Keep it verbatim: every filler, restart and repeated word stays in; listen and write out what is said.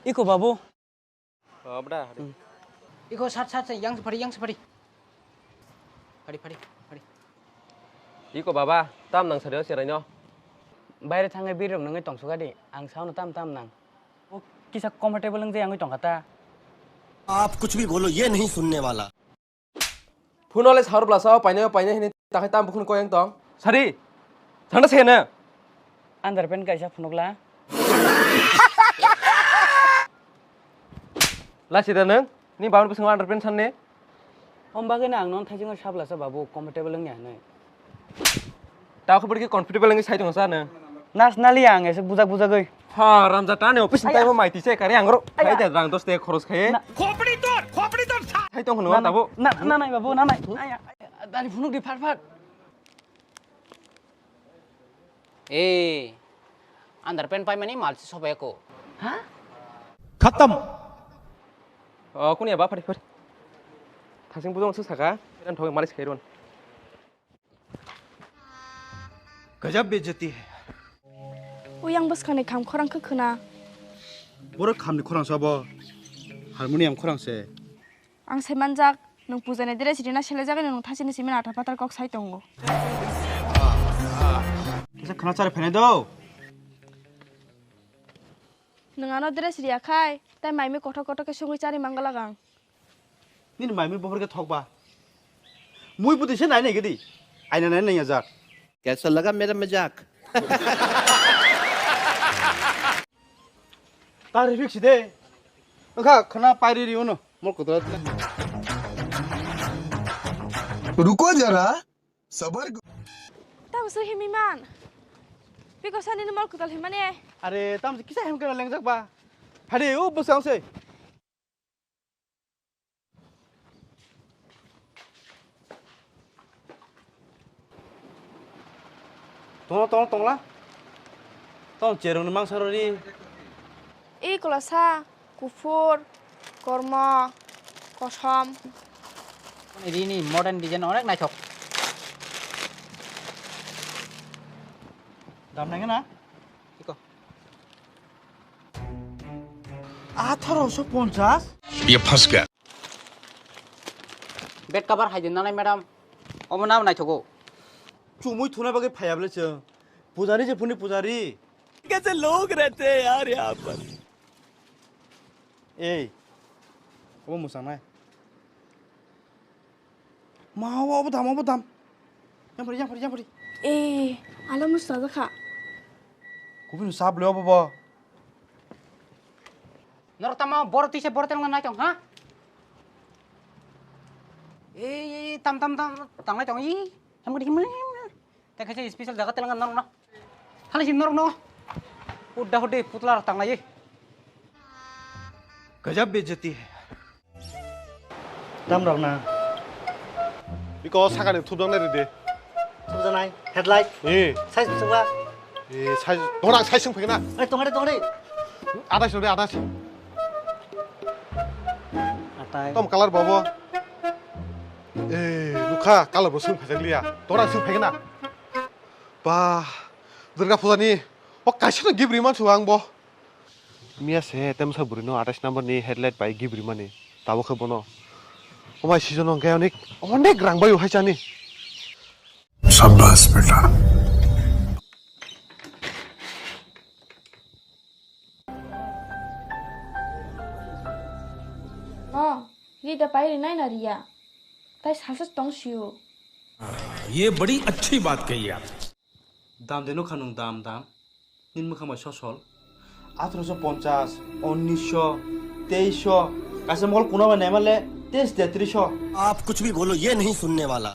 Iko babu. Oh, bda, hari. Hmm. Iko sat, sat, sat, yang separi, yang separi. Pari, pari, pari. Iko baba, tam nang sari o serai no. Baire thangai birok nungui tong suka di, ang sao no tam tam nang. O kisa comfortable nung je angui tong kata. आप कुछ भी बोलो, ये नहीं सुनने वाला। Phuno le sahor blasa o painai o painai hini takhai tam bukhun koyang tong. Sari. Thangna se na. Underpant kaisa phunukla. Lasi da nang. Ni baban bwswng underpant sanne. Om bagwi na ang non thajingo sablasa babu comfortable wngya hinwi. Ta khobor ki comfortable wngwi sai tong sa na. Nas nali ang ese bujak bujagwi. Ha, ramja ta ne office ni time o mai tise kare angro. Aya. Khai da rang dos te khoros khai. Na- Khopri tor, khopri tor sa. Khai tong hono na, na, tabo. Na, na, nai babu, na, nai. Aya, aya, dari phunuk di phar phar. Eh, underpant pai mani mal si sobai ko. Ha? Khatam. Oh, kunia ba phari phari. Thasing bujong su saka. Ran thok malis khairon. Gajab bejati hai. Uyang bwskangni kham khorang khe khwna. Borok khamni khorang sabo harmonium khorang se. Ang sai manjak, nwng pujani dress rina selai jagani nwng thasini simi nata patar kok sai tongo. Kisa khwna chari phainai do. Nwng ano dress riya khai, tai maimi kothok kothok khe sungwi chari mangala gang. Nini maimi bohor khe thokba. Mui bwtwi se nai nai gidi. Aina nai nai ajak. Kaisa laga mera majak. Tari fix de. Wngkha khwna pairi ri uno. Mol kotor. Ruko jara. Sabar. Tamo se himi man. Biko sani ni mol kotor himani. Are tamo se kisa hem kana lengjak ba. Phadi u bwsang se. Tongla, tongla, tongla. Tong cherong ni mangsa rori. Ei kolasa, kuphur, kormo, kosom. Rini modern design onek naithok. Dam nangya na? Iko. Atharo so ponchas? Ye phas gaya. Bed cover hai din nalai madam. Omo nabo naithogo. Chumui thuna bagwi phaya bwle chwng. Pujari je phuni pujari. Kaise log rehte hain yaar yahan par? Ei. Obo mwsang nai. Ma, obo, obo dam, obo dam. Yang pari, yang pari, yang pari. Eh, alam nu saja kha. Kubi nu sab leo, obo bo. Norok tamo boro tise boro telong nai tong, ha? Eh, eh, tam, tam, tam, tang nai tong, ih. Yang pari, yang pari, yang pari. Tei kaisa special jaga telangan norok no. Hali si norok no. Udda hudi putla rok tanglai. Gajab bejati hai. Dam rok na. Biko sakani thubjak nai ridi. Thubjak nai. Headlight. Eh. Size bwswk ba? Eh, size. Dora size sung phegna. Eh, tongare, tongare. Adas rodi, adas. Atai. Tom color bobo. Eh, lukha color bo sung phegak liya. Dora sung phegna. Ba, Durga Puja ni o kaisa no gift riman su ang bo. Miya se temsa bwrwi no atais number ni headlight bai gift rimani. Tabo khe bono. O mai season o hwnkhe onek, onek rang bai o hai chani. Shabash beta. Oh, Rida pai rinai na riya. Tai sasa tong sio. ये बड़ी अच्छी बात कही आप। Dam de nukha nwng dam dam. Nini mwkhang bai sosol. Atharoso ponchas, unnisho, teisho, kaisa mol kuna bai naima le teis tetrisho. आप कुछ भी बोलो, ये नहीं सुनने वाला।